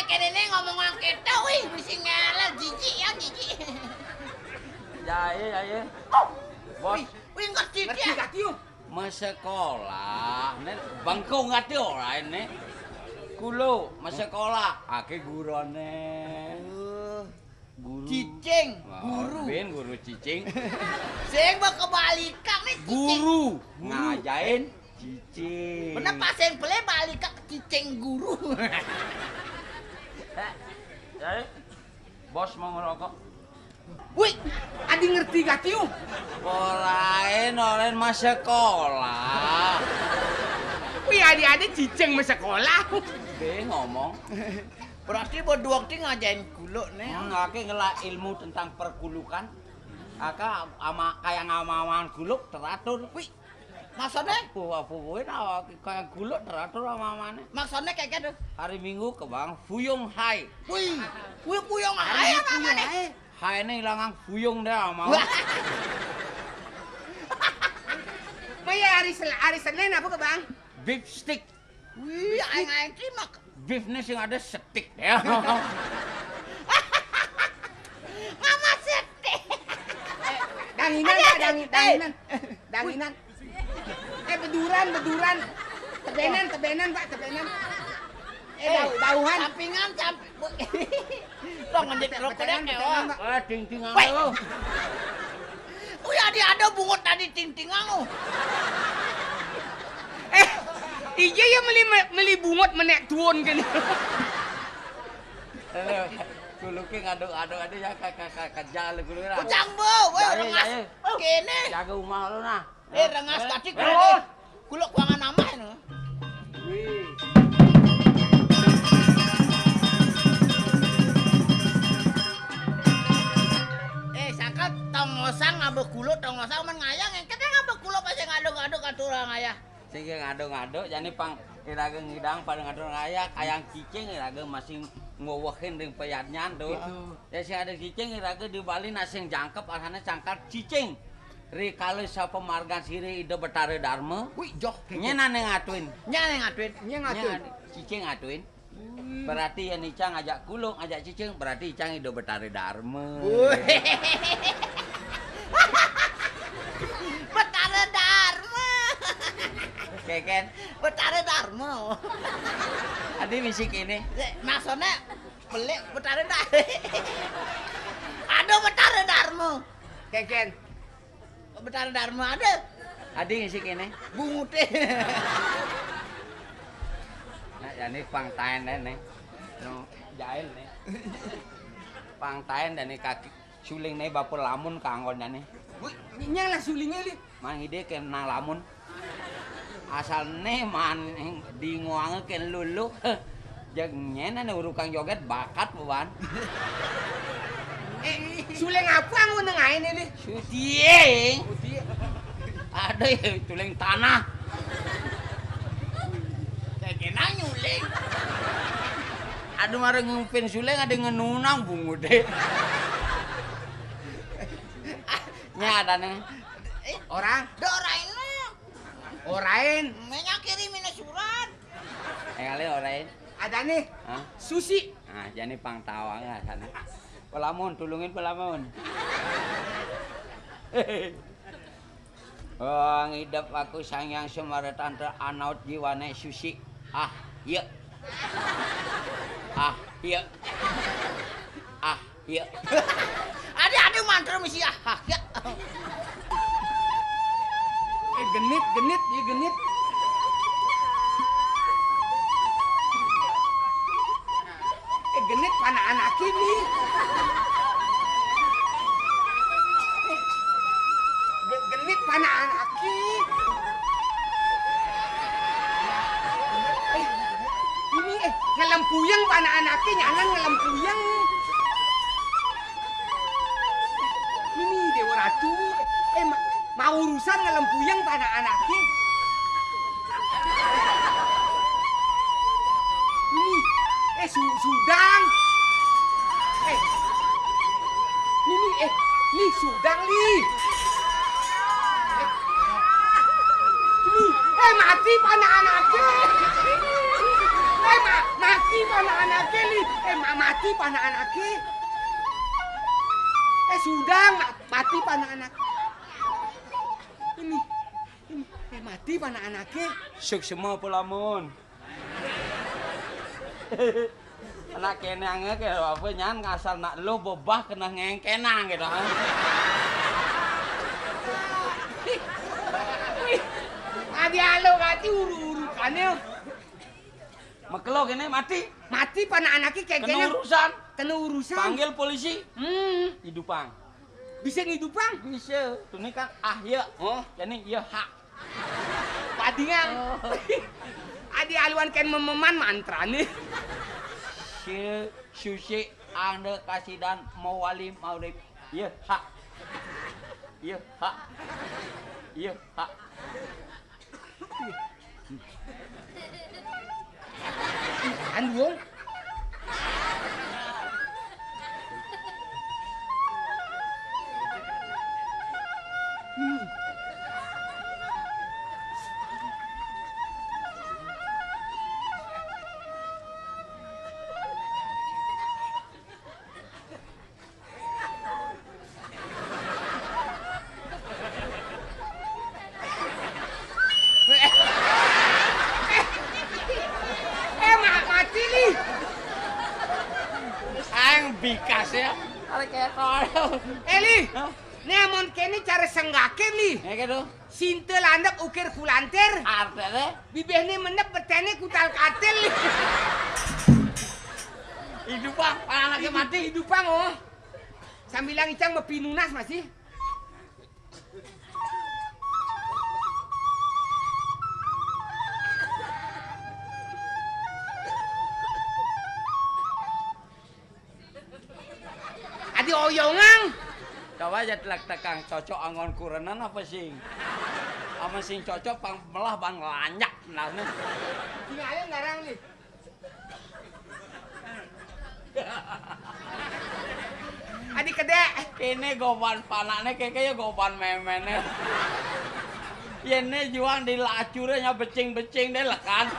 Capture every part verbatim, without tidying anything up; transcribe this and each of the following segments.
Kéné né ngomong kéto, wih, bisi ngelel, jijik ya, jijik. Ya, iya, ya, iya. Bos. Wih, wih, ngerti dia. Ngerti gak, Tio? Masekolah, né bengkong ati ora né. Kulo masekolah, aké guroné. Guru. Cicing, guru. Ben guru cicing. Sing mbok kebalikan né cicing. Guru. Guru. Ngajain cicing. Bener pas sing beli balik ke cicing guru. Eh, eh, bos mau ngerokok? Wih, adi ngerti gak, Tio? Orain, orain masekolah. Wih, adi-adi cicing masekolah. Bé ngomong. Berarti berdua ti ngajain kulo né. Hmm, aké ngelah ilmu tentang perkulukan. Aké ama kaya ngamawan kuluk teratur. Wih, maksudnya? Apa, apa kuwi nah, kaya kuluk teratur ama-amané. Maksudnya kayak gitu? Hari Minggu ke Bang Fuyung Hai. Wih, wih, Fuyung Hai apa nih? Hai né ilangan fuyung dah ama. Wah. Maya hari Sel-, hari Senin apa ke Bang? Beef stick. Wih, aing-aing ti mah. Beef né sing ada stick ya. Mama stick. Danginan, Pak, dangi-, danginan. Danginan. Eh, beduran, beduran. Tebenan, tebenan, Pak, tebenan. Eh, dau-, dauhan. Sampingan, samp-, Tong ngenjek rokok betengan, ya, betengan, Pak. Wah, ting-tingan lu. Wih, adi ada bungut tadi ting-tingan lu. Eh, iya ya meli, meli bungut menek tuun kéné. Kuluké ngaduk-aduk ada ya ka, ka, ka, kejal kulo lah. Ujang, Bu, weh, rengas. Kéné. Jaga rumah lu nah. Eh, rengas kati kulo. Kulo kuangan amah ini. Wih. Eh, saka tongosang ngabeh kulo, tongosang men ngayah, ngéngkén ngabeh kulo pas ngaduk-ngaduk katurang ayah. Sing ngado-ngado, jani pang iraga ngidang pada ngado ngaya, kayang cicing iraga masih ngowehin ring payadnyan tuh. Gitu. Ya sing ada cicing iraga di Bali nah sing jangkep arahna cangkat cicing. Rikala sapamargan sirih Ida Betara Darma. Wih, joh. Nyén ané ngatuin. Nyén ané ngatuin. Nyén ngatuin. Nyén cicing ngatuin. Berarti yén icang ngajak kuluk, ngajak cicing, berarti icang Ida Betara Darma. Wih. Betara Darma. Kékén. Betara Darma. Adi misi kéné. Maksudnya beli Betara Darma. Aduh, Betara Darma. Kékén. Betara Darma ada. Adi ngisi kéné. Bunguté. Nah, ya ini pang taén deh nih. Nu jail nih. Pang taén deh nih kaki suling nih bapa lamun kanggon nih. Wih, nyang lah sulingé li. Mang ide kena lamun. Asal né man di ngoangé kén lulu. Jeg nyén ané urukang jogét bakat buan. Eh, suling apa anu nengain ini? Suting. Suting. Ada ya, suling tanah. Kayak kena nyuling. Aduh, mara ngupin suling ada ngenunang bungut deh. Nya ada nih. Eh, orang. Dorain mah. Orain. Menya kirimina surat. Eh, kali orain. Ada nih. Hah? Susi. Nah, jani pang tawang lah sana. Pelamun, tulungin pelamun. Oh, ngidep aku Sang Hyang Semara Tantra anaut jiwane susi. Ah, iya. Ah, iya. Ah, iya. Ada, ada mantra mesti ah, ah, ya. Eh, genit, genit, ya genit. Eh, genit panaan aki nih. Ge-, genit panaan aki. Eh, ini, eh, ngelempuyeng panaan aki, nyanan ngelempuyeng. Ini Dewa Ratu, eh, ma-, mau urusan ngelempuyeng panaan aki. Ini, eh, su-, sudang. Eh, ini, eh, ini sudang, li. Eh, ini, eh, mati panaan aki. Eh, ma-, mati. Mati pana anake, Li. Eh, ma-, mati pana anake. Eh, sudah, ma-, mati pana anak. Ini, ini, eh, mati pana anake. Suksma apa lamun? Anak kene angek ya, apa nyan ngasal nak lo bebah kena ngengkenang gitu, ha? Adi alo kati uru-uru kane. Makelo kene mati. Mati pana anake kene. Kena urusan. Kena urusan. Panggil polisi. Hmm. Idupang. Bisa ngidupang? Bisa. Tuni kan ah ya. Oh. Jadi ya hak. Padingan. Oh. Adi aluan ken mememan mantrane. Si susi ande kasidan mau wali mau deh. Ya hak. Ya hak. Ya hak. Kan wong. Eh, ma-, mati, Li. Aeng bikas ya. Are ketol. Eh, Li. Hah? Ne amun kene cara senggake, Li. Ya gitu. Sinte landep ukir kulantir. Artene? Bibehne mendep betene kutal katil. Idupang, anake mati. Idupang, oh. Sambilang icang mapinunas masih. Adi oyongang. Coba aja telak tekang cocok anggon kurenan apa sing? Amun sing cocok pang melah bang lanjak benarne. Sing ayo ngarang nih. Adi kede. Kene goban panakne keke ya goban memene. Yene juang di lacure nya becing-becing deh lekan.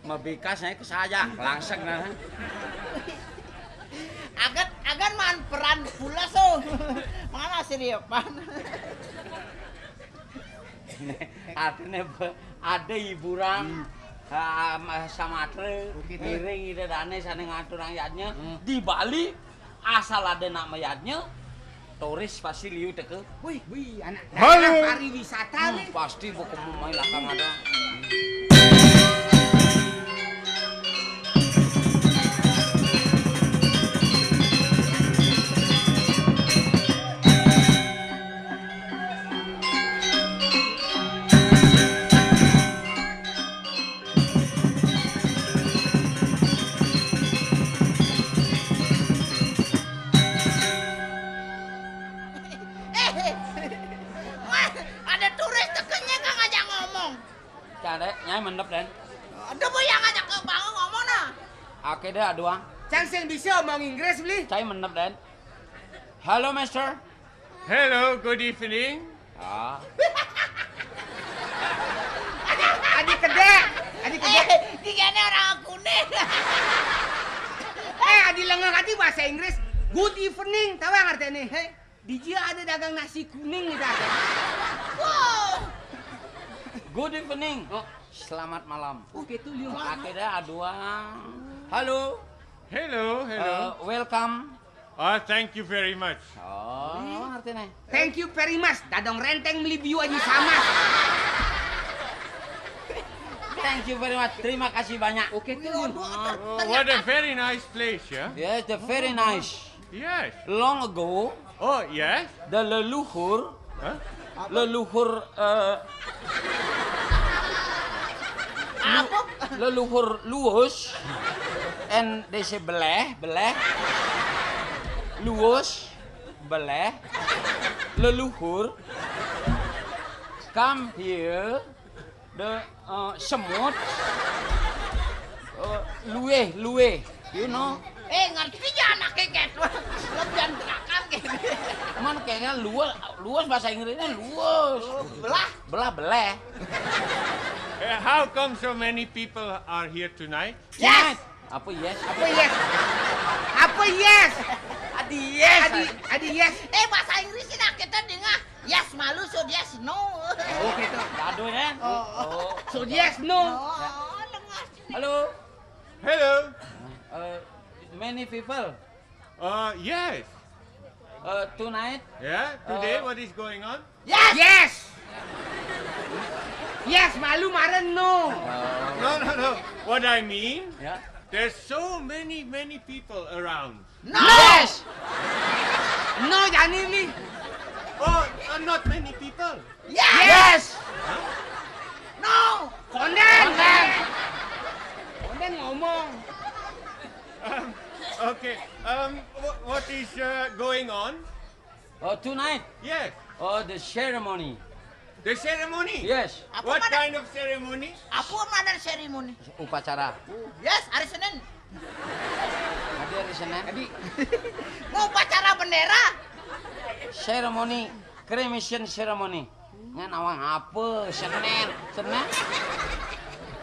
Mabikas naik ke saja, langsek nah. Agan, agan maan peran pula so. Mana si Riepan? Artinya be-, ada hiburan, hmm, ah, ma-, samatre, oke, tuh, ngiring ida dane sane ngaturang yadnya. Hmm. Di Bali, asal ada nak mayadnya, turis pasti liu teke. Wih, wih, anak daerah pariwisata nih. Hmm, pasti buku main lakang ada. Eh, Mas, ada turis tekenye kang ngajak ngomong. Cang, Dek, nyai mendep, Den. Ada apa yang ngajak ke bangun ngomong nah? Ake deh, aduh, ah. Cang sing bisa omong Inggris, beli. Cai mendep, Den. Halo, Mister. Hello, good evening. Ah. Adi kede, adi kede. Eh, digene orang kuning. Eh, adi lengah adi bahasa Inggris. Good evening, tahu ngerti nih? Hei, di dia ada dagang nasi kuning gitu. Wow. Good evening. Oh. Selamat malam. Oke tuh, Liu. Ake deh, aduh, ah. Halo. Hello, hello. Eh, welcome. Ah, thank you very much. Oh, ngerti nih. Thank you very much. Dadong renteng beli biu aja sama. Thank you very much. Terima kasih banyak. Oke tuh. Oh, what a very nice place, ya. Yes, the very nice. Yes. Long ago, oh, yes. The leluhur, hah? Leluhur, eh, Apa? Leluhur Luus. And they say beleh, beleh. Luus, beleh. Leluhur. Come here. The, uh, semut. Uh, luweh, luweh. You know? Eh, ngerti ya anak keket. Lebihan belakang gitu. Cuman kayaknya luas, luas bahasa Inggrisnya luas. Oh, belah. Belah, beleh. Eh, how come so many people are here tonight? Yes. Apa yes? Apa yes? Apa yes? Adi yes. Adi, adi yes. Eh, bahasa Inggris sih nak kita dengar. Yes malu, so yes no. Oh, gitu. Gaduh kan? Oh. Oh. So yes no. Oh, dengar sini. Halo. Hello. Uh, many people. Uh, yes. Uh, tonight. Yeah, today uh, what is going on? Yes! Yes! Yes, malu maren no. No, no, no. What I mean, yeah, there's so many, many people around. No! Yes! No, jani ni. Oh, uh, not many people. Yes! Yes! Huh? No! Konden! Konden! Konden ngomong. Um, okay. Um, wh- what is uh, going on? Oh, tonight. Yes. Oh, the ceremony. The ceremony? Yes. Apa What mana? Kind of ceremony? Apa mana ceremony? Upacara. Yes, hari Senin. Tadi hari Senin. Tadi. Mau upacara bendera? Ceremony, cremation ceremony. Ngan awang apa? Senin, Senin.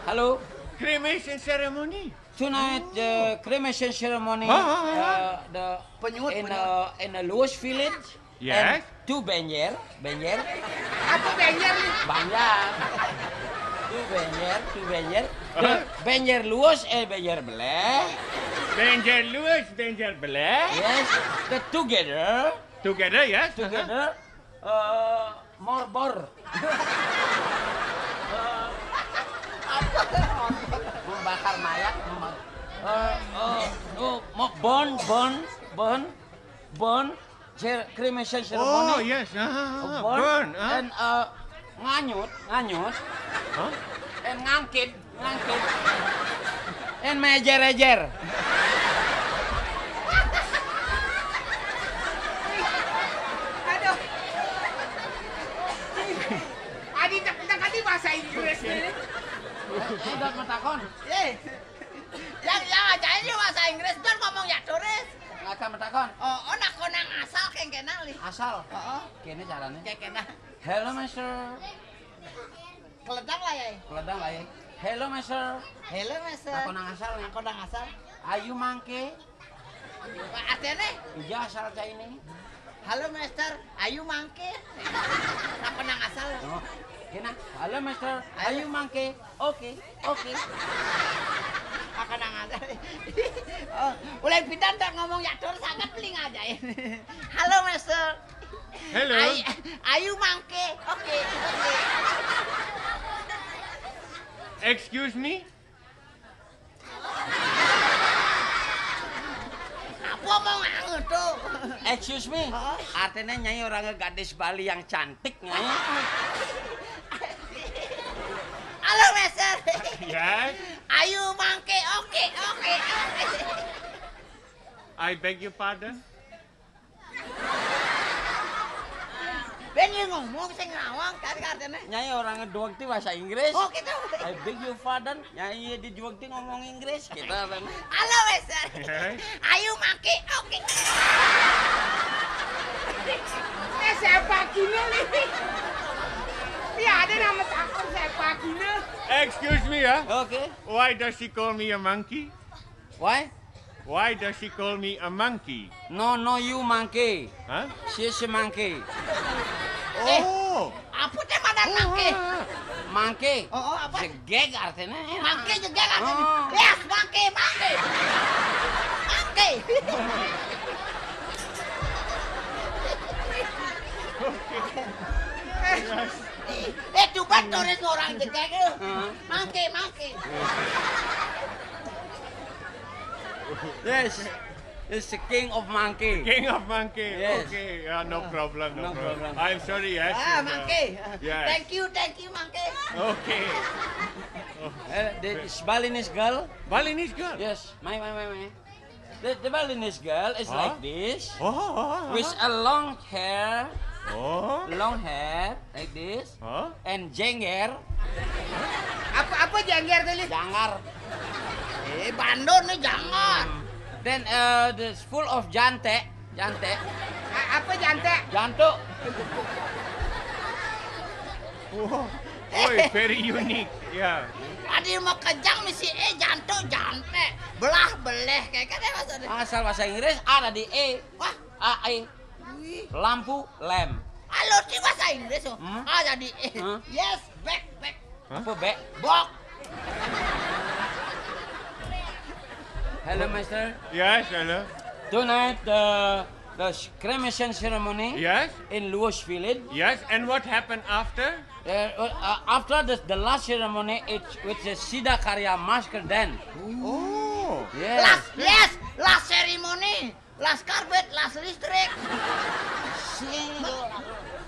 Halo. Cremation ceremony. Tonight, the cremation ceremony. Hah, hah, hah, hah. Uh, the Penyulut, in penyulut. Uh, in the Luas village. Yes. And to Benjer, Benjer. Apa Benjer ni? Banjar. To Benjer, to Benjer. The Huh? Benjer Luas, eh, Benjer Beleh. Benjer Luas, Benjer Beleh. Yes. The together. Together, yes. Uh-huh. Together. Uh, morbor. Membakar mayat, membak- eh, eh, oh, mo- bon, bon, bon, bon, cer- cremation ceremony. Oh, yes. Ah, ah, ah, bon, burn, ah. And, eh, nganyut, nganyut. Huh? And ngangkit. Ngangkit. En mejer-ejer. Aduh. Adi tak tak adi bahasa Inggris ni. Eh, eh, dot metakon. Eh. Yang yang ajaib ni bahasa Inggris, dot ngomong ya turis. Ngajak metakon. Oh, oh, nak konang asal kengkenang li. Asal. Oh, oh. Kene carane. Kengkenang. Hello, mister. Keledang lah ya. Keledang lah ya. Hello, mister. Hello, mister. Aku nang asal nih. Aku nang asal. Ayu mangke. Artinya? Iya, asal cai ini. Halo, mister. Ayu mangke. Aku nang asal. Oh, kena. Halo, mister. Ayu mangke. Oke, oke. Aku nang asal. Oh, ulai pindah tak ngomong ya, tur sangat peling aja ya. Halo, mister. Hello. Ayu, ayu mangke. Oke, oke. Excuse me? Apa mau nganggo tu? Excuse me? Hah? Artinya Nyai orangnya gadis Bali yang cantik, Nyai. Halo, mister. Yes? Ayu mangke. Oke, oke, oke. I beg your pardon? Ben, ya ngomong sing ngawang, kan, artinya. Nyai orang ngedok ti bahasa Inggris. Oh, gitu. I beg your pardon. Nyai di juag ti ngomong Inggris. Gitu, artinya. Halo, mister. Yes. Ayu mangke. Oke. Eh, siapa gini nih? Ya, ada nama takut siapa gini. Excuse me, ya. Oke. Why does she call me a monkey? Why? Why does she call me a monkey? No, no, you monkey. Hah? She is a monkey. Oh. Apa teh mana monkey? Monkey. Oh, oh, apa? Jegeg artinya. Monkey jegeg artinya. Oh. Yes, monkey, monkey. Monkey. Eh, coba turis orang jegeg tu. Hah? Monkey, monkey. Yes. It's the king of monkey. King of monkey. Yes. Okay, yeah, no problem, no problem. I'm sorry, yes. Ah, monkey. Yes. Thank you, thank you, monkey. Okay. Uh, the, this Balinese girl. Balinese girl. Yes, my, my, my, my. The, the Balinese girl is Huh? Like this, Oh, oh, oh, with a long hair, oh. Long hair like this, Huh? And jengger. Apa apa janggar tadi? Janggar. Eh, bandot nih janggar. Then uh, this full of jante, jante, A- apa jante? Jantuk. Oh, oh, very unique. Yeah. Tadi mau kejang misi eh jantung jante. Belah beleh kayak kan ya maksudnya. Asal bahasa Inggris ada di E. Wah, A E. Wih. Lampu lem. Halo sih bahasa Inggris tuh. Hmm? Ah jadi eh. Hmm? Yes, back back. Apa, Bek? Bok. Hello, Master. Yes, hello. Tonight, the the cremation ceremony Yes, in Luo's village. Yes, and what happened after? Uh, uh, after the, the last ceremony, it's with the Siddhakarya masker then. Oh. Yes. Last yes, last ceremony. Last carpet, last listrik.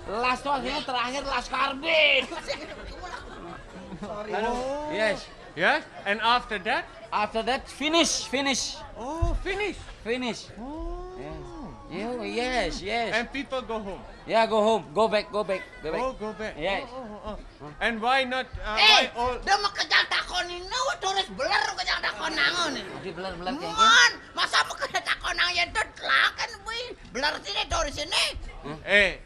Last tuh artinya terakhir, last karbit. Sorry. Yes. Yes, and after that? After that, finish, finish, Oh, finish. Finish. Oh. Yeah. You, yes, yes. And people go home. Yeah, go home. Go back, go back, go back. Oh, go back. Yes. Oh, oh, oh, oh. And why not? Uh, Eh, why all? Dia mau kejang takon ini, turis beler kejang takon nangon nih. Di belar-belar kayak Man, masa mau kejang takon nang yang tuh telakan bui. Beler sini turis ini. Eh,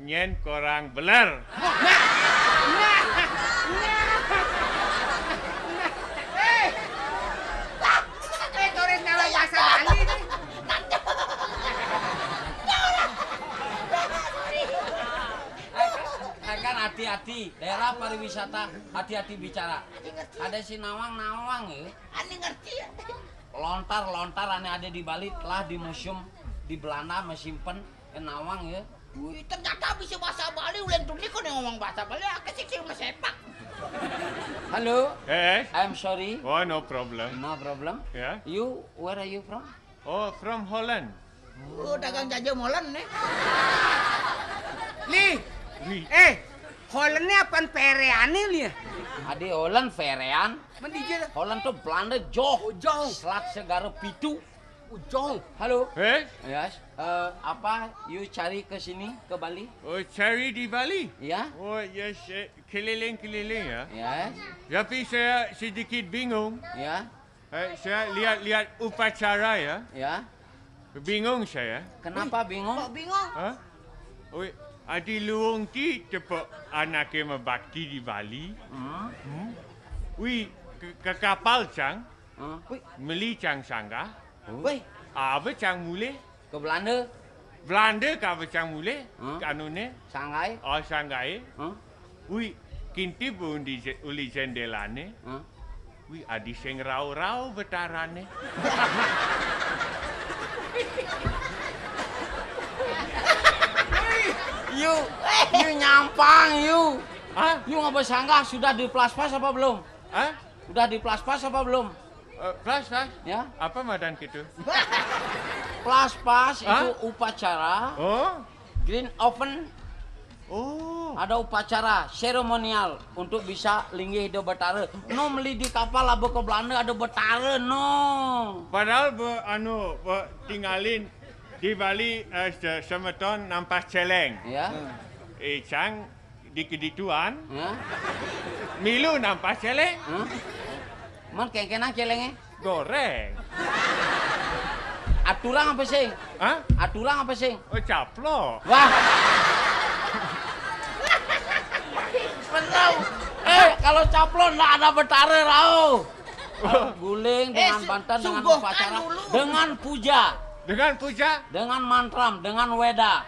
nyen korang beler. Eh, eh turis nang bahasa Bali nih. Kan hati-hati, daerah pariwisata, hati-hati bicara. Ada si nawang-nawang ya. Ani ngerti ya. Lontar-lontar ane ada di Bali telah di museum di Belanda mesimpan ke nawang ya. Wih, ternyata bisa bahasa Bali, ulen tuni kok ngomong bahasa Bali, aku sih sih sepak. Halo, Eh? I'm sorry. Oh, no problem. No problem. Yeah. You, where are you from? Oh, from Holland. Oh, dagang jaja molen nih. Li, Wih. Eh, Holland ini apaan pereane li ya? Adi Holland, Ferean. Mendijil. Holland tuh Belanda joh. Oh, joh. Selat Segara Pitu. Ujong. Halo. Eh? Yes. Eh, apa you cari ke sini, ke Bali? Oh, cari di Bali. Ya. Oh, yes, eh, keliling-keliling ya. Yes. Tapi saya sedikit bingung. Ya. Eh, saya lihat-lihat upacara ya. Ya. Bingung saya. Kenapa bingung? Kok bingung? Hah? Oi, adi luung ti tepuk anake mebakti di Bali. Hmm. Hmm? Ui, ke, ke kapal cang, Hmm. meli cang sanggah. Wih, Ava cang mule? Ke Belanda. Belanda ka ava cang mule? Hmm? Kanune? Sanggai. Oh, sanggai. Hmm? Ui, kintip undi je- uli jendelane. Hmm? Ui, adi sing rau-rau betarane. You, you nyampang you. Hah? You nggak bersanggah sudah di plaspas apa belum? Hah? Udah di plaspas apa belum? Eh, plus, plus. Ya. Apa madan gitu? Plaspas itu Hah? Upacara Oh, Green Oven. Oh. Ada upacara seremonial untuk bisa linggih do betara. No meli di kapal abo ke Belanda ada betara no. Padahal be, anu be, tinggalin di Bali eh, se- semeton nampas celeng. Ya. Eh, cang di kedituan Ya. milu nampas celeng. Hah? Man kengkena celenge. Goreng. Aturang apa sing? Hah? Aturang apa sing? Oh, caplok. Wah. Benar. Eh, kalau caplok ndak ada betara rau. Guling dengan su- bantan dengan sungguhkan upacara dulu. Dengan puja, Dengan puja. Dengan mantram, dengan weda.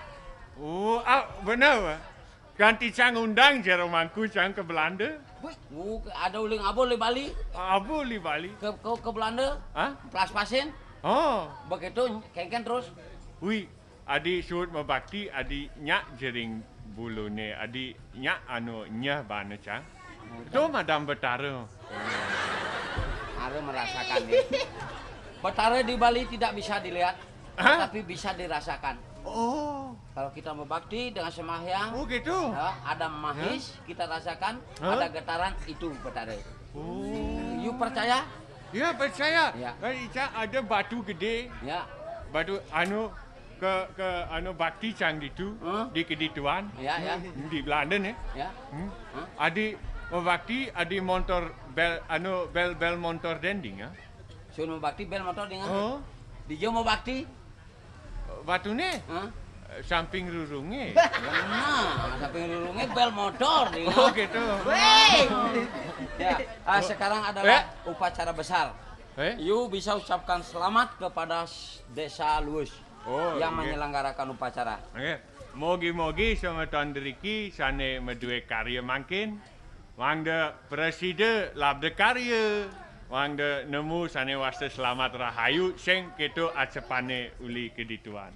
Oh, ah, benar. Ganti cang undang jero mangku cang ke Belanda. Uh, ada uling abo di Bali. Abu li Bali. Ke ke, ke Belanda. Hah? Plaspasin. Oh. Begitu kengken terus. Ui, adi suut mebakti adi nyak jering bulune adi nyak anu nyeh bana cang. Itu madam betara. Harus merasakan nih. Betara di Bali tidak bisa dilihat, Hah? Tapi bisa dirasakan. Oh. Kalau kita berbakti dengan sembahyang, Oh gitu. Ya, ada mahis kita rasakan, Hah? Ada getaran itu betara. Oh. You percaya? Ya, percaya. Ya. Kan Ica ada batu gede. Ya. Batu anu ke ke anu bakti cang ditu, huh? Di kedituan. Ya, ya. Di Belanda nih. Ya. Hmm. Huh? Adi mau bakti, adi montor bel anu bel bel montor dending ya. Sun mau bakti bel montor dengan. Oh. Di Jo mau bakti. Batune? Hah? Samping rurunge. Nah, samping rurunge bel motor. Oh, gitu. Weh. Ya, ah, sekarang adalah upacara besar. Eh? You bisa ucapkan selamat kepada Desa Luus, oh, yang menyelenggarakan upacara. Oke. Mogi-mogi semeton driki sane medue karya mangkin. Wangda prasida labda karya, wangda nemu sane wasta selamat rahayu, sing keto acepane uli kedituan.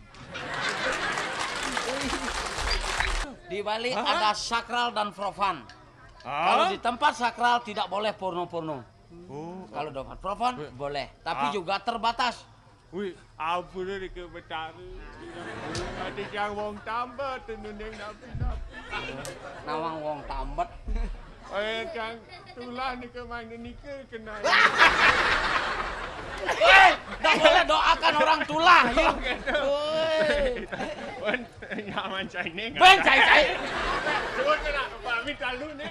Di Bali ada sakral dan profan. Kalau di tempat sakral tidak boleh porno-porno. Oh. Kalau di tempat profan boleh, tapi juga terbatas. Wih, ampun ni ke betara. Ati cang wong tambet nunding napi-napi. Nawang wong tambet. Ayo cang tulah ni ke main nikah kena. Weh, tak boleh doakan orang tulah. Ya. Woi. Wan, nyaman cai ni. Ben cai cai. Cuba kena pamit lalu ni.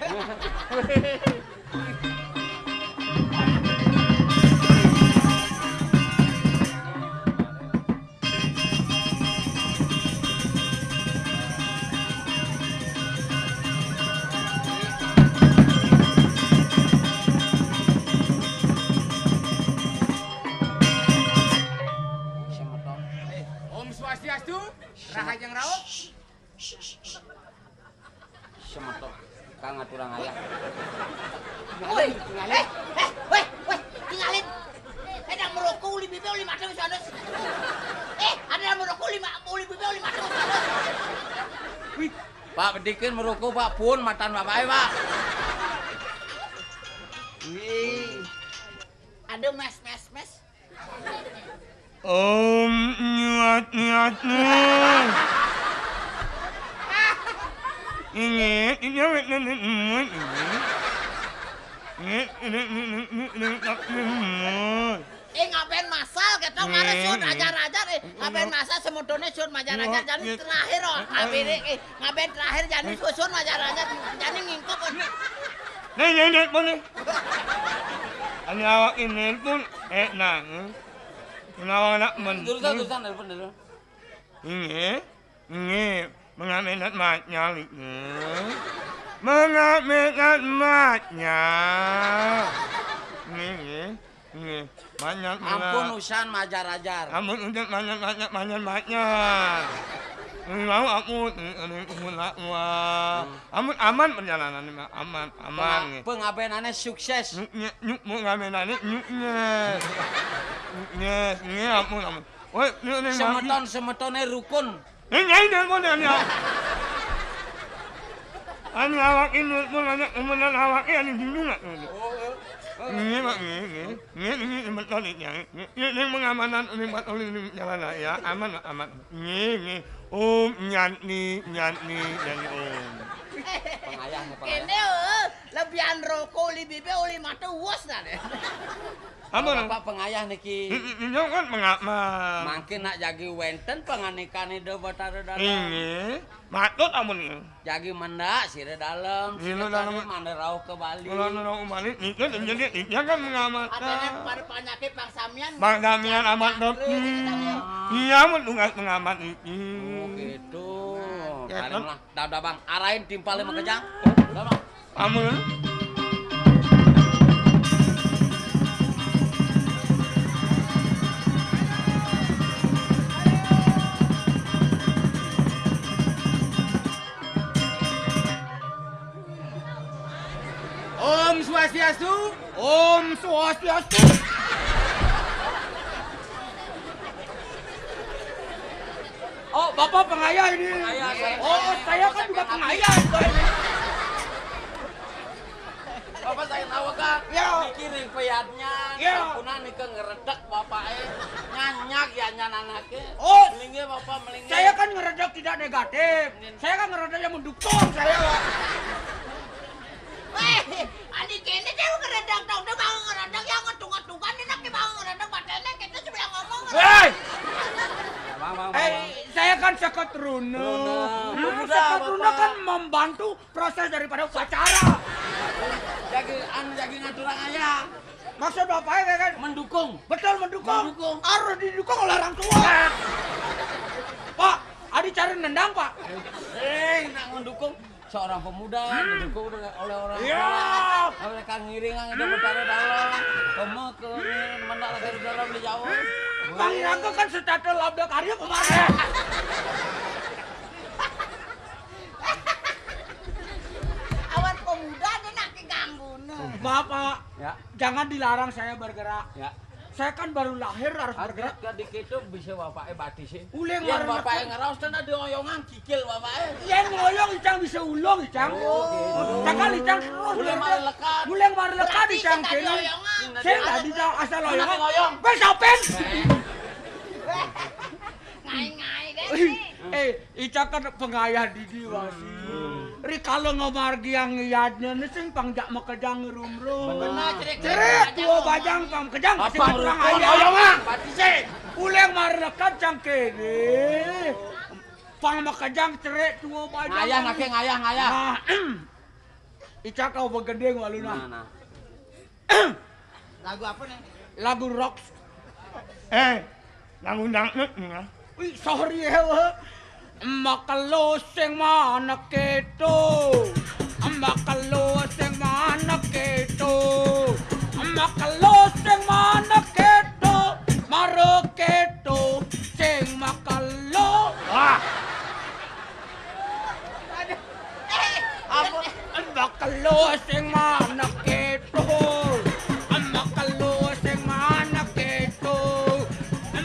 Om Swastiastu, Rahajeng Rauh. Semeton, kang aturang ayah. Woi, tinggalin. Eh, eh, woi, woi, tinggalin. Eh, dah merokok uli bibe uli mata sanus. Eh, ada merokok uli ma-, uli bibe uli mata sanus. Wih, Pak, bedikin merokok, Pak, pun matan Bapak, eh, Pak. Wih. Aduh, mes, mes, mes. Om nyuat nyuat nyuat. Ini, ini awet nenek nyuat ini. Ini, ini, ini, ini, ini, ini, ini. Eh, ngaben masal kita kemarin sun ajar-ajar, eh, ngaben masal semudone sun majar-ajar, jadi terakhir, oh, ngaben, eh, ngaben terakhir, jadi susun majar-ajar, jadi ngingkop, oh. Nih, nih, nih, pun nih. Ani awak ini pun, eh, nah, hmm. Menawa anak men-, terusan, terusan, telepon dulu. Nggih, nggih, mengak minat matnya, nggih. Mengak minat matnya. Nggih, nggih, nggih. Matnya, ampun, usan majar-ajar. Ampun, usan majar, majar, majar, matnya. Ini mau ampun, ini, ini, ini, wah. Hmm. Ampun, aman perjalanan ini, aman, aman, nggih. Penga-, pengabenane sukses. Nyuk, nyuk, nyuk, pengabenane, nyuk, nyuk. Nyuk, nyuk, nggih, ampun, ampun. Woi, ini, ini, semeton, semetone rukun. Ini, ini, ini, ini, ini. Anu awak ini, pun banyak kemudian awak ini, anu dulu nggak? Ini, Pak, ini, ini. Ini, ini, ini, betul ini, ya. Ini, ini pengamanan, ini, Pak, oleh ini, jalan, ya. Aman, Pak, aman. Ini, ini. Oh, nyatni, nyatni, nyatni, oh. Pengayah, pengayah. Kene, eh, lebihan rokok, uli bibe, uli mata, uwas, nah, deh. Ampun. Bapak pengayah niki. Ini kan pengaman. Mangkin nak jagi wenten panganikane do Batara Dalem. Ini, matut amun. Jagi mendak sira dalem, sira dalem. Mande rauh ke Bali. Kalau nang Bali, itu jadi dia kan pengaman. Adanya pada penyakit Bang Samian. Bang Samian amat dot. Iya, mun tugas pengaman ini. Oh, gitu. Ya, paling lah. Dah, dah, Bang, arahin timpalnya makejang. Dah, Bang. Amun. Om Swastiastu. Om Swastiastu. Oh, Bapak pengayah ini. Pengayah, saya. Oh, saya kan juga pengayah juga ini. Bapak saya tahu kan? Ya. Mikirin peyatnya, ya. Punah nih ke ngeredek Bapak, eh. Nyanyak ya nyan anaknya. Oh. Melingnya Bapak, melingnya. Saya kan ngeredek tidak negatif. Saya kan ngeredek yang mendukung saya, Pak. Weh, adi kene dia ngeredek Seket runa. Runa. Hmm, pemuda, seket runa Bapak. Kan membantu proses daripada upacara. Jagi, anu, jagi ngaturang ayah. Maksud Bapak ya kan? Mendukung. Betul, mendukung. Mendukung. Harus didukung oleh orang tua. Pak, adi cari nendang, Pak. Eh, nak mendukung seorang pemuda, didukung oleh, oleh orang tua. Iya. Mereka ngiringan itu betara dalam. Kamu ke mana lagi di dalam di Jawa? Bang Iraga kan setata labda karya kemarin. Awan pemuda ada nak keganggu. Maaf, Pak. Ya. Jangan dilarang saya bergerak. Ya. Saya kan baru lahir harus bergerak. Dikit itu bisa Bapak eh batis sih. Uling yang Bapak eh ngeraos kan ada oyongan kikil Bapak eh. Yang ngoyong icang bisa ulung icang. Oh, gitu. Cakal icang terus. Uling mari lekat. Uling mari lekat icang kene. Saya tadi tahu asal oyongan. Ngoyong. Wes apen. Ngai-ngai deh. Eh, Ica kan pengayah didi wasi. Rikala ngamargiang yadnya ne sing pang jak makejang rumrum. Benar, cerik, cerik, cerik, tua bajang pang kejang apa sing rukun ayah. Oyongan. Pati sih. Uleng marlekat cang kene. Pang makejang cerik tua bajang. Ngayah nake ngayah ngayah. Nah, Ica kau begending walu nah. Nah, nah. Lagu apa nih? Lagu rock. Eh, lagu dangdut nih ya. Wih, sorry ya, wah. Makelo sing mana keto. Makelo sing mana keto. Makelo sing mana keto. Maro keto sing makelo. Wah. Apa? Makelo sing mana keto. Makelo sing mana keto.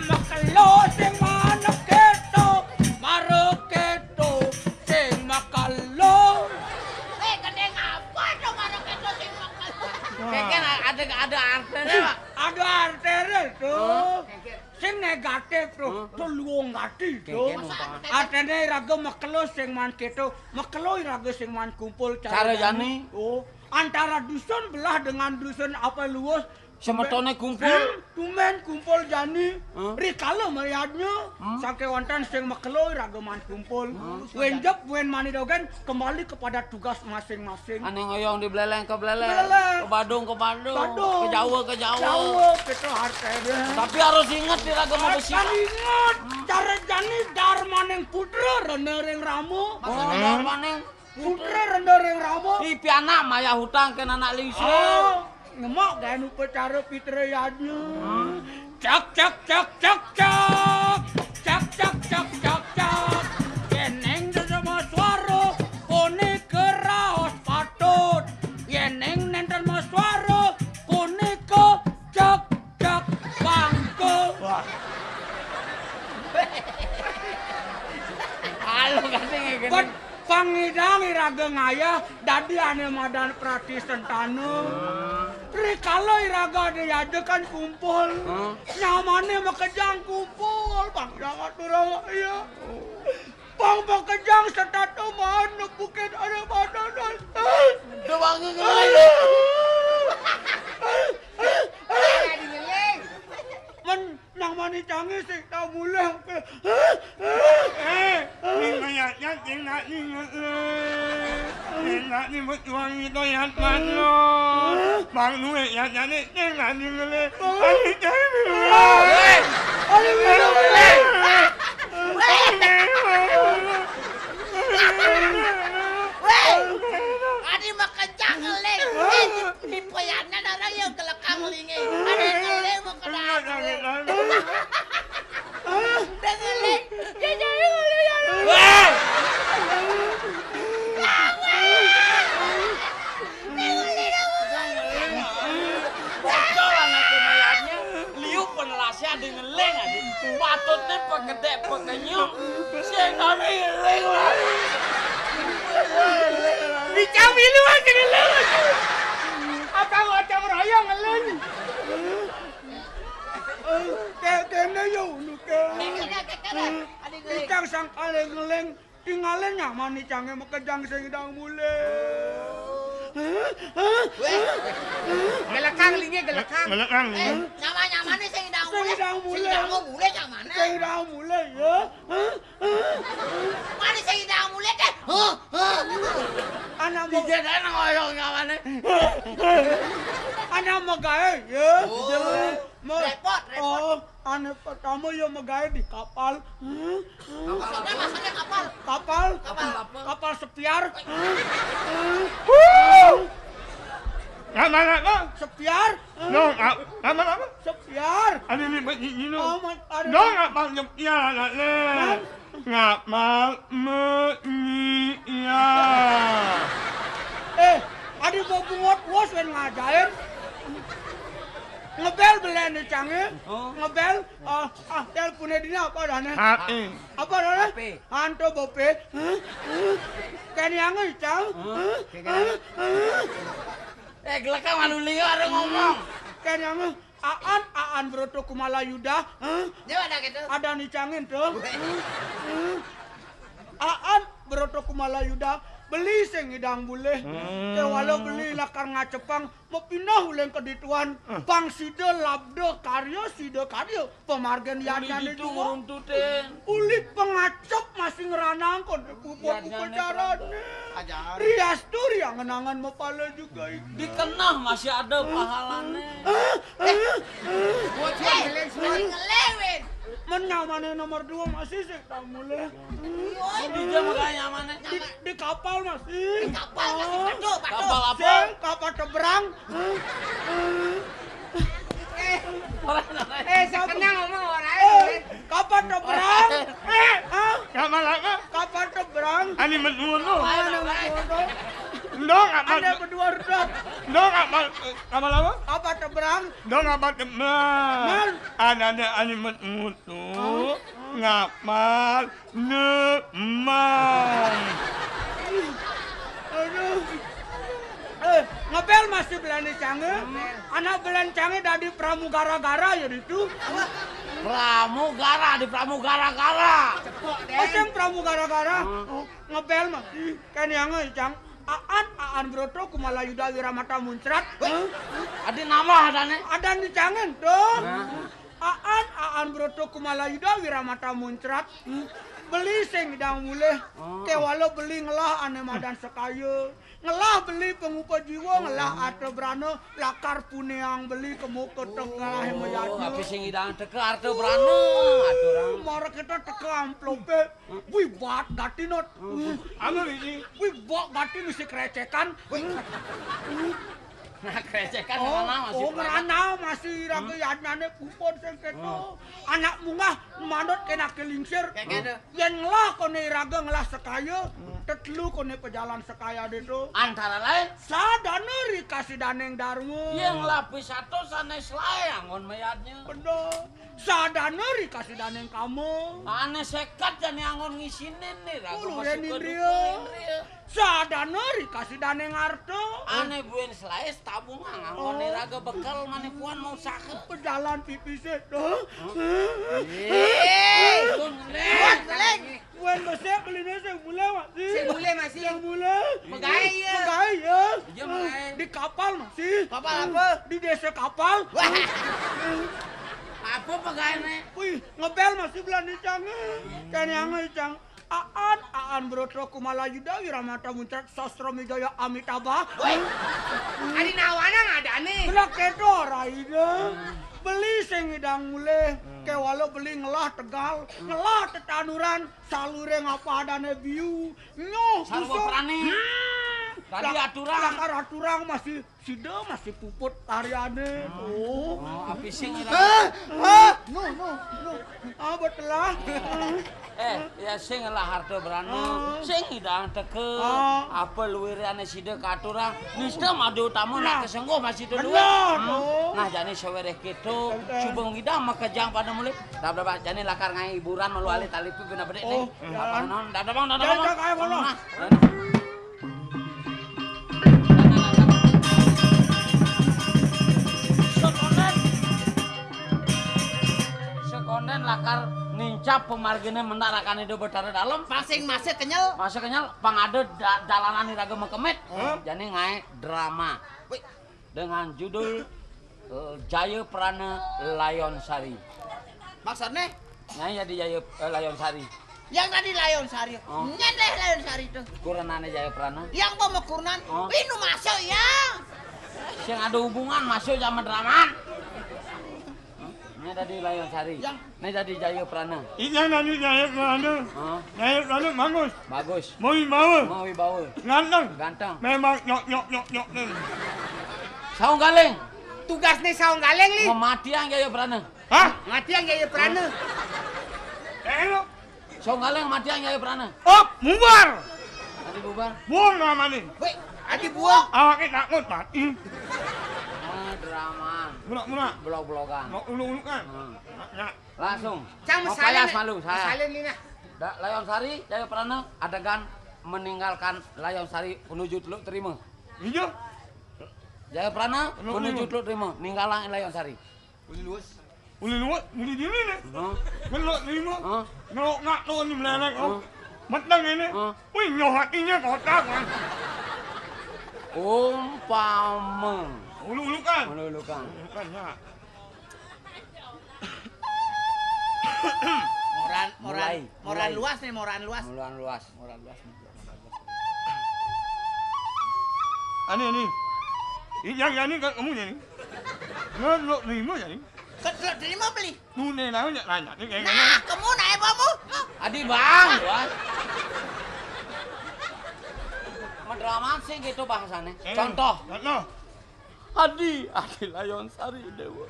Makelo sing mana keto. Maro keto sing makelo. Eh, gendeng apa tuh maro keto sing makelo? Kayaknya ada, ada artinya, Pak. Ada artinya tuh. Sing negatif tuh, tuh luwung ati tuh. Artine iraga makelo sing man keto, makelo iraga sing man kumpul cara jani. Oh, antara dusun belah dengan dusun apa luwes. Semetone kumpul. Hmm, tumen kumpul jani. Rikala mayadnya, sangke wonten sing makelo iraga man kumpul. Wenjep wen mani dogen kembali kepada tugas masing-masing. Ane ngoyong di beleleng ke beleleng, beleleng. Ke Badung ke Badung, Badung. Ke Jawa ke Jawa. Jawa, kita harus ada. Tapi harus inget di raga mau besi. Kan inget, cara jani darmaning putra rena ring Rama. Maksudnya darmaning putra rena ring Rama. Di pianak mayah hutang ke anak lingsir. Oh, ngemak gaen upacara pitra yadnya. Cak cak cak cak cak. Cak cak cak cak cak. Yeneng sesama suara punika raos patut. Yeneng nenten maswara punika cak cak bangka. Wah. Halo, kasih ngene. Pangidang iraga ngayah dadi ane madan prati sentana. Rikala iraga ade yadekan kumpul. Nyamane makejang kumpul, bangsa aturang ngayah. Pang makejang setata maan nepukin ane madan. Dewangi ngeling. Men Nang mani canggih sing tau mulih. Eh, ning mayatnya sing nak ning. Sing nak ning betuang itu yat mano. Bang nuwe yat jane sing nak ning le. Ani cari. Ani biru. Weh, adi makejang ngeling. Eh, di, di poyanan orang yang kelekang linge. Ada yang ngeling mau kena. Udah ngeling. Dia jadi ngeling ya. Weh. Bocor anak mayatnya. Liu penelase ada ngeling aja. Patutnya pegedek pekenyuk. Sing kami ngeling lagi. Dicang milu aja ngeling. Apa macam royong ngeling? Kayak kena ya unu kan. Dicang sang kali ngeling. Tingalin nyaman ni cange makejang sing idang mulih. Weh. Gelekang linge gelekang. Gelekang. Eh, nyaman Mana sing idang mulih? Sing idang mulih. Sing idang mulih ka mana? Sing idang mulih, ya. Hah? Hah? Mana sing idang mulih téh? Hah? Hah? Anak mau dijadain ngoyong ka mana? Anak mau gaé, ya. Oh. Mau, répot, répot. Oh, anak pertama ya mau gaé di kapal. Hah? Maksudnya, maksudnya kapal? Kapal. Kapal apa? Kapal sepiar. Hah? Hah? Kapal apa? Sepiar. Dong, a-, apa, apa? Sepiar. Ada di masjid itu. Oh, ma-, ada. Dong, apa sepiar, anak le? Hah? Ngapal menyiar. Eh, ada mau bungot wos kan ngajarin. Ngebel belen nih, Cang, ya? Oh. Ngebel, ah, ah, teleponnya dina apa adanya? H P. Apa adanya? H P. Anto bope. Hah? Hah? Kan yang, Cang? Hah? Hah? Hah? Eh, gelek malu liar ngomong. Kan yang Aan, Aan Broto Kumala Yuda, hah? Dia ada gitu. Ada nicangin tuh. Aan Broto Kumala Yuda, beli sing idang bulih. Hmm. Ké walau beli lakar ngacepang, mapindah uling ka dituan, pang sida labda karya, sida karya, pamargin yadnyané juga. Uli pangacep masih ngranang kon puput upacarané. Riastu riangen-angen mapala juga itu. Dikenah masih ada pahalané. Bocah ngeléwin. Men nyamané nomor dua masih sing idang mulih. Di jam kaya nyamané. Di, di kapal masih. Di kapal masih. Kapal apa? Sing kapal tebrang. Eh, eh, siapa? Kenal sama orang. Eh, kapal tebrang. Eh, ah? Kapal apa? Kapal tebrang. Ani menurut. Mana menurut? Ndong apa? Ada berdua, Ndong. Ndong apa? Kapal apa? Kapal tebrang. Ndong apa tebrang? Mal. Ada, ada ani menurut. Hah? Ngapal. Nemang. Aduh. Eh, ngebel masih belani canggih. Anak belani canggih dari pramugara-gara ya itu. Pramugara di pramugara-gara. Oh, sing pramugara-gara. Oh, ngebel masih. Kan yang, eh, Cang. Aan, Aan Broto, Kumala Yuda, Wiramata Muncrat. Wih, ada nama adanya. Ada di canggih tuh. Aan, Aan Broto, Kumala Yuda, Wiramata Muncrat. Beli sing idang mulih. Oh. Ké walau beli ngelah ané madan sekaya. Ngelah beli pangupa jiwa, ngelah arta brana, lakar punéang beli kemu ka tengah mayadnya. Apa sing idang teka arta brana, aturang. Mara kita teka amplopé. Wih, bat gati not. Anu ini. Wih, bat gati misi kerecekan. Wih. Nah, kerecekan. Oh, ngeranau masih, oh, ngeranau masih raga yadnyané puput sing kéto. Anak munggah manut kéné ké lingsir. Kayak gitu. Yén ngelah koné iraga ngelah sekaya, tetelu koné pejalan sekaya déto. Antara lain? Sadana rikasidaning darma. Yén ngelah pisato sanés laé anggon mayadnya. Bener. Sadana rikasidaning kama. Ané sékat jani anggon ngisinin né, raga. Uluran masih indria. Sadana rikasidaning arta. Ané buin selaé tabungan anggon né, raga bekel mané puan mau usaha. Pejalan pipisé to. Éh, buin besik beliné sing mulih masih. Sing mulih masih. Sing mulih. Megaé ya. Megaé ya. Iya, megaé. Di kapal masih. Kapal apa? Di désa kapal. Wah. Apa pegawainé? Wih, ngebel masih belani cang. Kan yang cang. Aan, Aan Broto Kumala Yuda Wiramata Muncrat Sastra Mijaya Amitabha. Wih. Ari nawana ngadané? Bener kéto, Raida. Beli sing idang mulih, kéwala beli ngelah tegal, ngelah tetanduran, saluring apa adané biu, nyuh, sarwa kusuk. Prani. Hmm. Tadi lak-, aturang. Lakar aturang masih sida masih puput karyané. Hmm. Oh. Oh, api sing ira. Hah? Hah? No, no, no. Ah, betelah. Eh, ya sing lah harta berana. Ah. Sing idang teka. Ah. Apa luwirané sida katurang. Nista madu utama nak kesengguh masih dulu. Bener, oh. Nah, jani sawereh kéto, suba ngidang makejang pada mulih. Dah, dah, dah, jani lakar ngaé hiburan malu alih tali tu guna bedik ni. Oh, ya. Apa non? Dah, dah, bang, dah, dah, bang. Nah, dah, dah. Sekonden. Sekonden lakar nincap pamarginé mendak rakané do Betara Dalem. Masing-masing kenyel. Masih kenyel, pang ada da-, dalanan iraga makemit. Hah? Jani ngaé drama. Wih. Dengan judul Eh, Jaya Prana Layon Sari. Maksudnya? Nah, jadi Jaya, eh, Layon Sari. Yang tadi Layon Sari. Oh. Nyén deh Layon Sari itu. Kurenané Jaya Prana. Yang pemekurenan. Oh. Ini masuk ya. Sing ada hubungan masuk sama Draman. Ini tadi Layon Sari. Yang Ini jadi Jaya Prana. Ini yang tadi Jaya Prana. Oh. Jaya Prana bagus. Bagus. Mau dibawa. Mau dibawa. Ganteng. Ganteng. Memang nyok nyok nyok nyok nih. Saung Galing. Tugasnya Saung Galing nih. Mematian Jaya Prana. Hah? Matian Jaya Prana. Eh, lo. Saung Galing matian Jaya Prana. Op, mubar. Tadi bubar. Buang nama nih. Weh, adi buang. Awaknya takut mati. Ah, drama. Bulak-bulak. Belok-belokan. Mau uluk-ulukan. Hmm. Nah, nah. Langsung. Cang mau payas malu saya. Masalin nih nah. Da, Layon Sari, Jaya Prana, adegan meninggalkan Layon Sari menuju Teluk Terima. Iya. Jaya Prana menuju Teluk Terima, ninggalan Layon Sari. Uli luas. Uli luas, uli diri nih. Hah? Teluk Terima. Hah? Ngelok ngak tuh nih melelek. Hah? Meteng ini. Hah? Wih, nyoh hatinya kotak kan. Umpama. Ulu-ulukan. Ulu-ulukan. Ulu-ulukan ya. Moran, moran, mulai, moran mulai. Luas nih, moran luas. Moran luas. Moran luas nih. Ani, ani. Ini yang ani kan kamu nih. Nggak lo terima ya nih. Ketelok terima beli. Tuh nih nanya nanya nih kayak. Nah, kamu naik apa mu? Adi bang, bang. Medraman sih gitu bahasanya. Eh, contoh. Contoh. Adi, adi Layon Sari Dewa.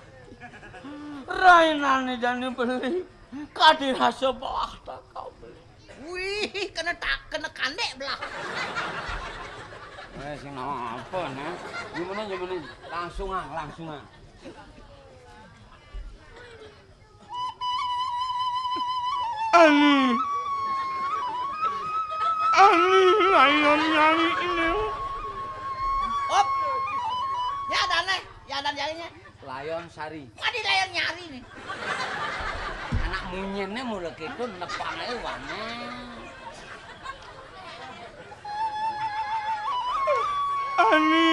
Rainane jani beli. Kadi rasa belah tak kau beli. Wih, kena tak kena kandek belah. Eh, sing nama apa nih? Gimana gimana? Langsung ah, langsung ah. Ani. Ani Layon nyari ini. Op. Ya ada nih, ya ada nyarinya. Layon Sari. Madi Layon nyari nih. Anak munyennya mulai itu nepang aja warna. Ani,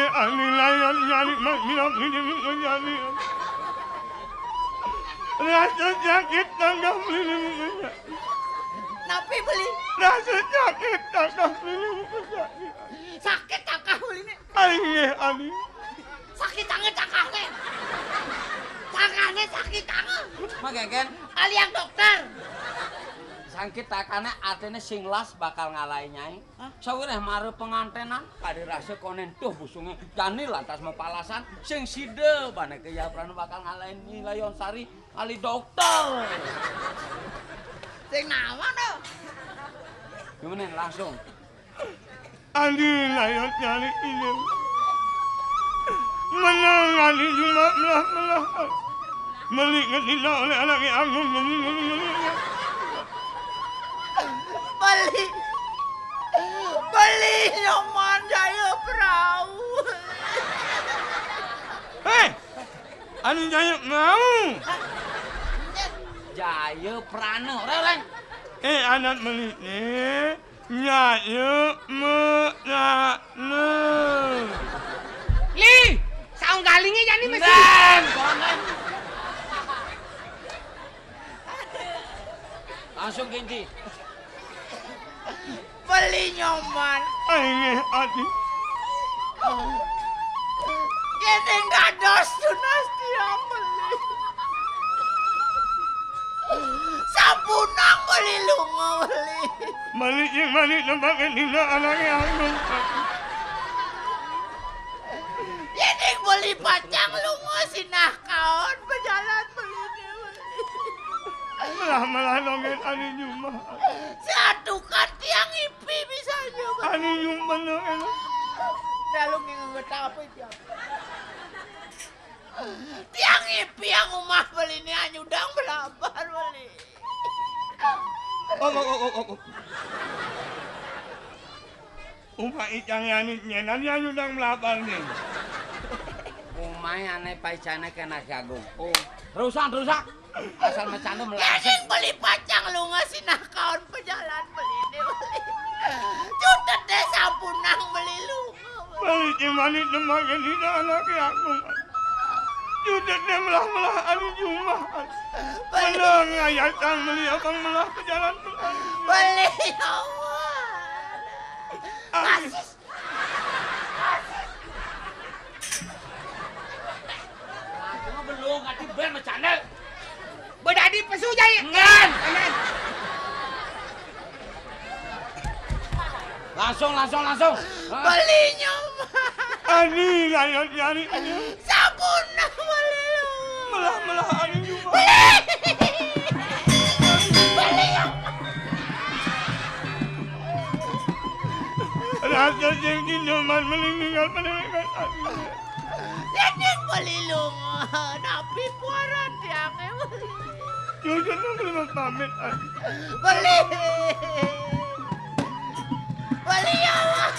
ani Layon nyari mak bilang ini menjadi. Rasa sakit tangga beli ini menjadi. Napi beli? Rasa sakit tangga beli ini menjadi. Sakit tangga beli ini. Aing nggih, Ani. Sakit tangan tangkahnya. Tangannya sakit tangan. Magegen. Aliang dokter. Sangkit takane artine sing las bakal ngalahin nyai. Hah? Sawiréh mara pengantenan, kadi rasa konen tuh busungnya. Jani lantas mapalasan, sing sida bane ke Yaprana bakal ngalahin Nyi Layon Sari, ali dokter. Sing naon tuh? Gimana langsung? Adi layot nyari ini. Menang adi cuma melah-melah. Meli ngetina oleh anak yang agung. Beli. Beli nyoman jaya perahu. Hei, anu jaya mau. Jaya Prana, orang-orang. Eh, anak meli nih. Nyayu menanu. Li, saung galingnya jani masih. Nang, konon. Langsung ganti. Beli nyoman. Ayo, Adi. Ini dados tunas tiang beli. Sapunang beli lunga beli. Balik yang balik tempat yang tinggal anaknya aku. Yening beli pacang lunga sinah kaon pejalan beli. Malah malah nongen anu nyumbah. Satukan tiang ipi bisa nyumbah. Anu nyumbah nongen. Lalu ngingin apa tiang? Tiang ipi yang umah beli ni anyudang belabar beli. Oh, oh, oh, oh, oh. Umah icang yani nyenan anyudang belabar ni. Umah ane paicane kena jagung. Oh. Rusak, rusak. Asal macam tu melasik. Yening beli pacang lunga sinah kaon pejalan beli ni beli. Cutet deh sapunang beli lunga. Beli cimani tembaga di anak aku. Judutné melah-melah ari jumah. Bener ngayatan beli abang melah ke jalan tuh. Beli, ya Allah. Asis. Cuma belum, ngerti ben bercanda. Bedadi pesu jahit. Ngan. Ngan. Langsung, langsung, langsung. Hah? Beli nyoman. Ani, ayo nyari. Sabun nah beli lu. Melah-melah ani juga. Beli. Beli nyoman. Rasa jeung nyoman melinggal pada. Dedik beli lu. Napi puara tiangé beli. Jujur, beli mah pamit, ah. Beli. Beli, ya Allah.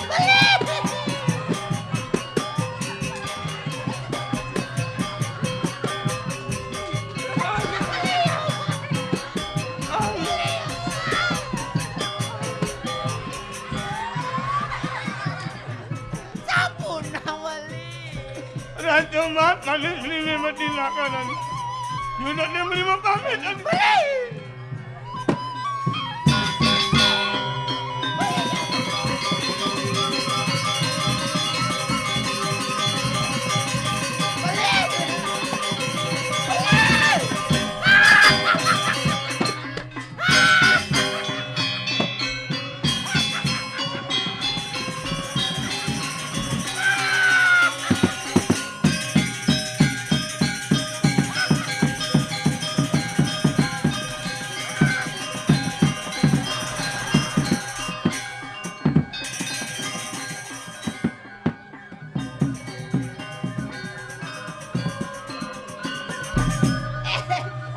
Beli. Sampun, Wali. Ratu Mat, manis beli mati makanan. Yuna dia beli mah pamit. Beli.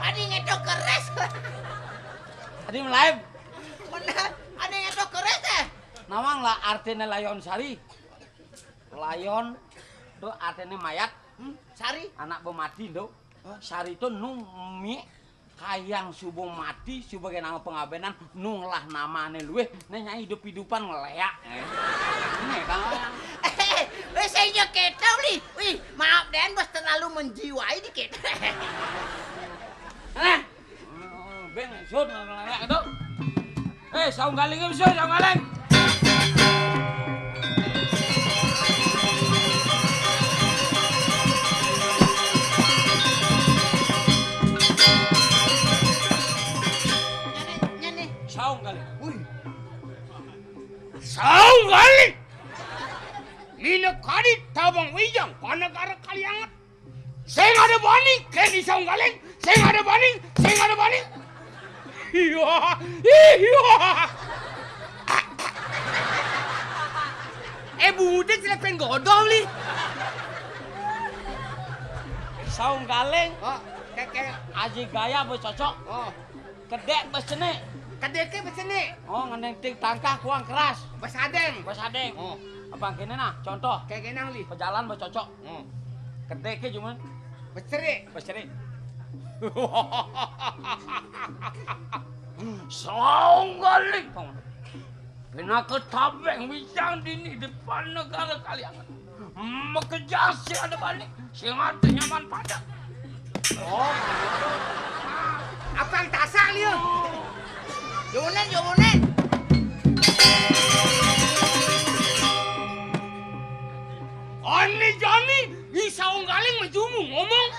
Adi ngetok keris. Adi melaib. Bener, adi ngetok keris, eh. Nawang lah artinya layon sari. Layon tuh artinya mayat. Hmm, sari. Anak bemati, Ndo. Hah? Sari itu nu mi kayang subuh mati, subuh ge nama pengabénan, nu ngelah namané luwih, né nyai hidup-hidupan ngeléak. Ini kan. Eh, eh, saya kéto, Li. Wih, maaf, Den, bos terlalu menjiwai dikit. Hah? Beng, sud, ngeléak itu. Eh, saung galing, eh, sud, saung galing. Nyane, nyane. Saung galing. Wih. Saung galing. Mina kadi tabang wijang, panegara Kalianget. Sing ada bani, kén di saung galing. Sing ada bani, sing ada bani. Iya, iya. Eh, budek, celek pén godoh, Li. Saung galing. Oh, kéké. Aji gaya bos cocok. Oh. Kedék bos cenik. Kedéké bos cenik. Oh, ngendéng ting tangkah kuang keras. Bos adéng. Bos adéng. Oh. Abang kéné nah, contoh. Kayak genang, Li. Pejalan bos cocok. Oh. Kedéké cuman. Bos cerik. Bos cerik. Saung galing. Pinaka tabeng wijang dini di panegara Kalianget. Makejang sing ada bani, sing ada nyaman pada. Oh. Apang tasak, Liu? Jaunan, jaunan. Ani jani, di saung galing majumu ngomong.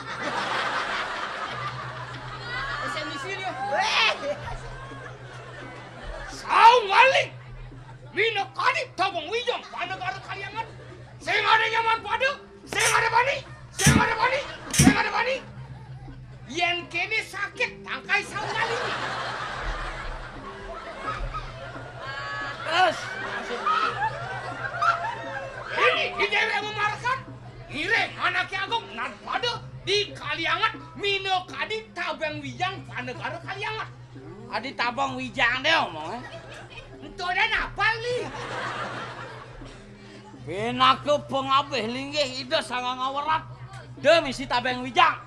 Bisa misi, Liu. Wéh. Saung galing. Mina kadi tabang wijang, panegara Kalianget. Sing ada nyaman pada, sing ada bani, sing ada bani, sing ada bani. Yén kéné sakit, tangkai saung galing. Terus. Ini, ini cewek memarekan. Ngiring, anak agung, nan pada di Kalianget, mina kadi tabang wijang, panegara Kalianget. Adi tabang wijang deh omongnya. Ento deh napal nih. Pinaka pangabih linggih Ida Sang Hyang Widi. Dé misi tabeng wijang.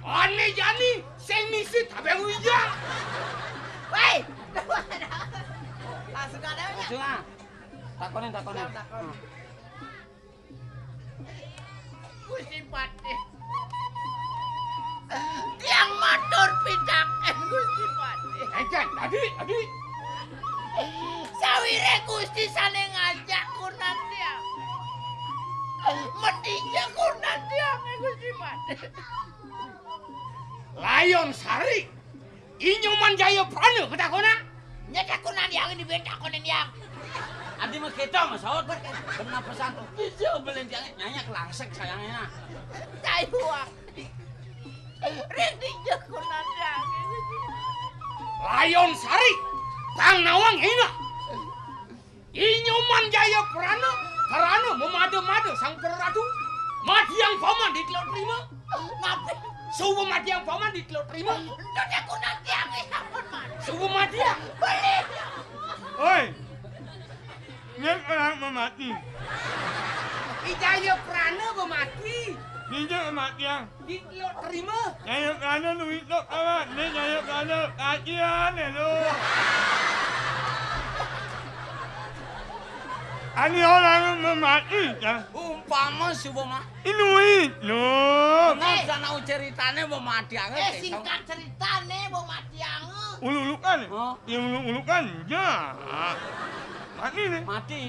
Ané jani sing misi tabeng wijang. Wéh. Langsung ada. Langsung ah. Takonin, takonin. Gusti Patih. Tiang matur pitaken, Gusti Patih. Encen, adi, adi. Sawire Gusti sane ngajak kunan tiang. Mendinja kunan tiang, Gusti Patih. Layon Sari. Inyoman Jaya Prana ketakonan. Nya takonan yang ini ben takonan yang. Adi mah kita mah saut. Benar pesan. Bisa belen tiang nyanyak langsek sayangnya. Cai huang. Ring di jakunan yang. Layon Sari, tang nawang ina. Inyoman Jaya Prana, karana memada-mada Sang Praratu. Matiang paman di telok terima. Napi? Suba matiang paman di telok terima. Entut aku nanti angin sampun mati. Suba matiang. Beli. Oi. Nyek orang memati. I Jaya Prana memati. Ninja mematiang. Di telok terima. Nyai Prana nu itu kawan, ni Nyai Prana kacian ya lu. Ani orang memati ya. Umpama suba mah. Inuit lu. Nggak sana ceritane memati angin. Eh, singkat ceritane memati angin. Ulu-ulukan. Oh. Ya ulu-ulukan ya. Mati nih. Mati.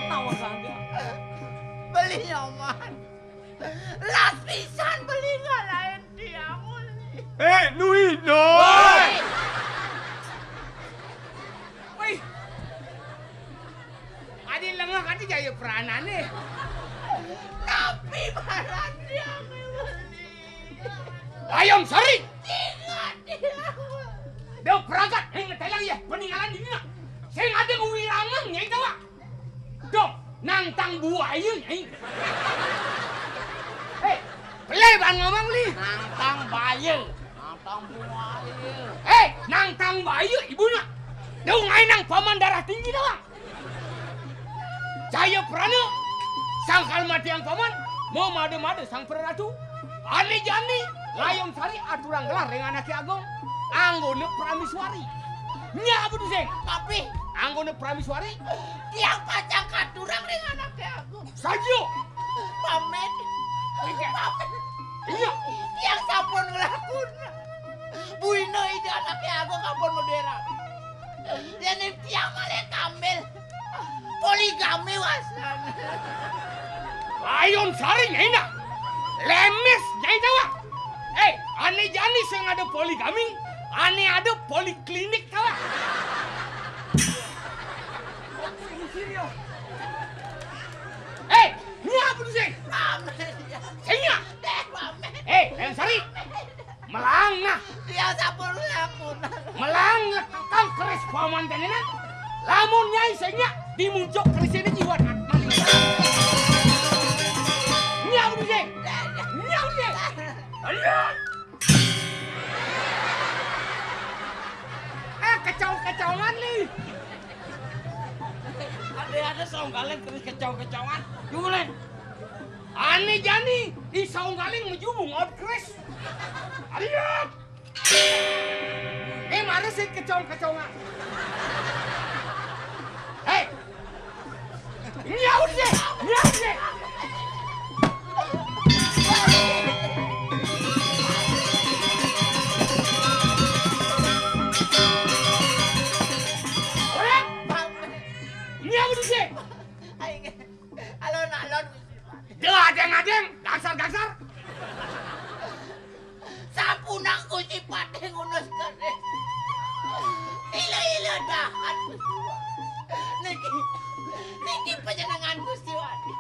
Tawa saja. Beli nyaman. Las pisan beli ngalahin dia, Beli. Eh, Nui, no. Woi. Wih. Adi lengah, adi Jaya Pranane. Tapi baran dia, Beli. Layon Sari. Ingat dia. Dok pragat, hing telang ya, peninggalan dina. Sing ada wirangan, Nyai tawa. Dok, nangtang buaya, Nyai. Hei, pelai bang ngomong li. Nangtang baye. Nangtang buaya. Hei, nangtang baye, ibuna. Dong, ai nang paman darah tinggi tawa. Jaya Prana, sangkal matiang paman, memada-mada Sang Praratu. Ane jani, Layon Sari aturang gelar ring anake agung, anggone prameswari. Nya apa tuh, Sing? Tapi anggone prameswari, tiang pacang katurang ring anake agung. Saja. Pamit. Iya. Pamit. Iya. Tiang sampun nglakuna. Buina ida anake agung ampun modern. Yen tiang malih kambil. Poligami wasana. Layon Sari, Nyai nah. Lemes, Nyai tawa. Eh, ane jani sing ada poligami, ane ada poliklinik tawa. Eh, ini apa tuh, Sing? Pamit. Sing ya? Deh, pamit. Eh, Layon Sari. Melang nah. Dia sampun nglakunan. Melang lekang keris paman tenenan. Lamun Nyai sing nya dimuncuk keris ini jiwa nak mati. Nyau di sing. Nyau di sing. Ayo. Eh, kecong-kecongan nih. Ada, ada songgaleng keris kecong-kecongan. Julen. Ane jani, i songgaleng meju bungot keris. Ayo. Eh, mana sih kecong-kecongan? Hei. Nyaut deh, nyaut deh. Orang. Nyaut deh. Alon-alon. Dah, adeng-adeng, dasar-dasar. Sampunang Gusti Patih ngunus keris. Ila-ila dahat. Niki, niki panjenengan Gusti Wadi.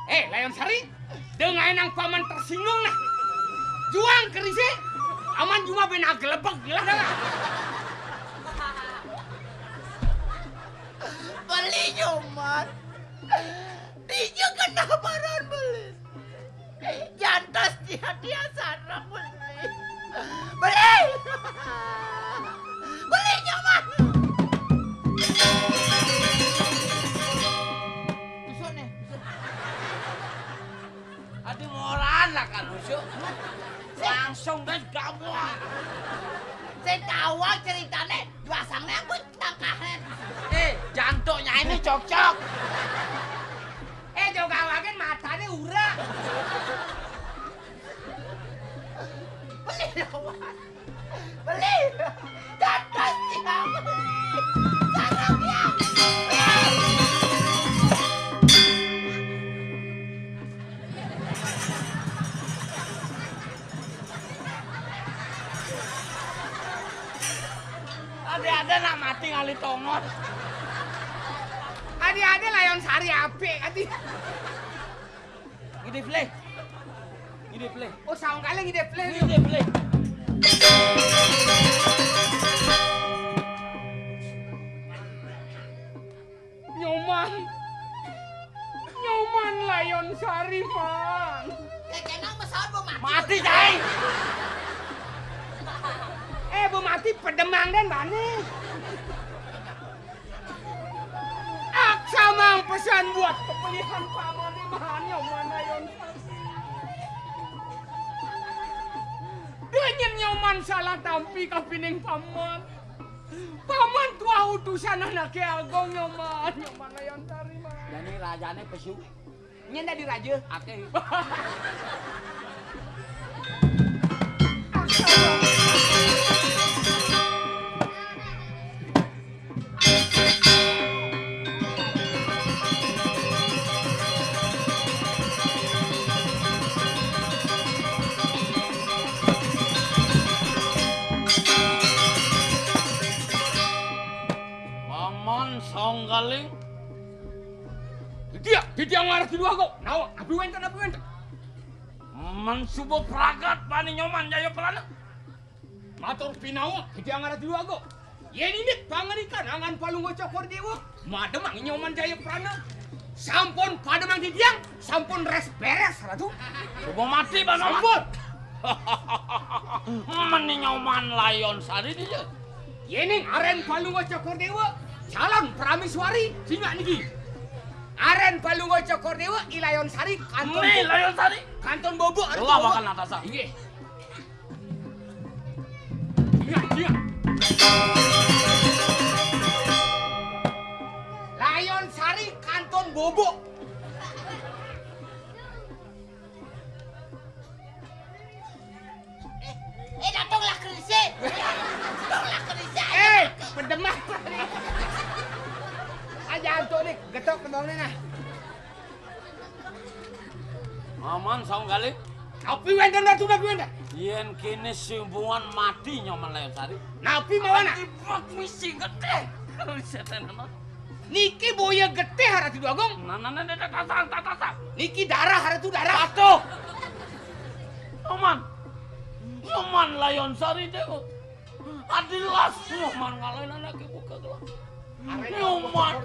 Eh, Layon Sari, dengain nang paman tersinggung nah. Juang kerise, aman cuma ben agelebeg lah. Beli nyoman. Dija kena baran beli. Jantos dia-dia sareng beli. Beli. Beli nyaman. Tusuk nih, tusuk. Adi moran lah kan tusuk. Langsung deh gabung. Sing tau ceritané, dua sangne aku tangkahé. Eh, jantungnya ini cocok. Eh, jogawagen matané urak. Beli, Wan. Beli. Dados, Tiang. Sareng, Tiang. Adi ada nak mati ngali tongos. Adi ada layon sari apik, adi. Ngidih pelih. Ngidih pelih. Oh, saung kalih ngidih pelih. Ngidih pelih. Nyoman. Nyoman layon sari, Man. Kékénang mesaut Bu mati. Mati, cai. Eh, Bu mati pedemang dan bani. Aksa mang pesan buat pepelihan paman, Man, Nyoman layon sari. Duh, nyén Nyoman salah tampi kapining paman. Paman tuah utusan anaké agung, Nyoman. Nyoman layon sari, Man. Jani rajané pesu. Nyén dadi raja. Aké. Paman Sanggaling. Titiang, titiang ngarah tiluaga. Nawa, napi wénten, napi wénten? Men suba pragat bani Nyoman Jayaprana. Matur pinawa, titiang ngarah tiluaga. Yén indik pangandikaning Palungguh Cokor Déwa, mademang Nyoman Jayaprana. Sampun pademang titiang, sampun rés bérés, Ratu. Suba mati, Bang. Sampun. Men Nyoman layon sari dia. Yéning arén Palungguh Cokor Déwa, calon praméswari, singak niki. Arén Palungguh Cokor Déwa, I Layon Sari, kantun Né, bobo. Layon sari. Kantun bobo, arep Lah, bobo. Bakal natasa. Inggih. Ingat, ingat. Layon Sari, kantun bobo. Eh, eh, datang lah kerisik. Datang lah kerisik. Eh, pedemah. Aja antuk nih, getok kedongnya nah. Aman, saung kali. Napi wénten, Ratu, napi wénten? Yén kéné simbuan mati Nyoman layon sari. Napi mawana? Antibak misi gedé. Kalau setan ana. Niki boya getih, Ratu Déwa Agung. Nah, nah, nah, nah, nah, tasang, tasang. Niki darah, Ratu, darah. Aduh. Nyoman. Nyoman layon sari, Déwa. Adilas Nyoman ngalahin anaké buka gelas. Nyoman.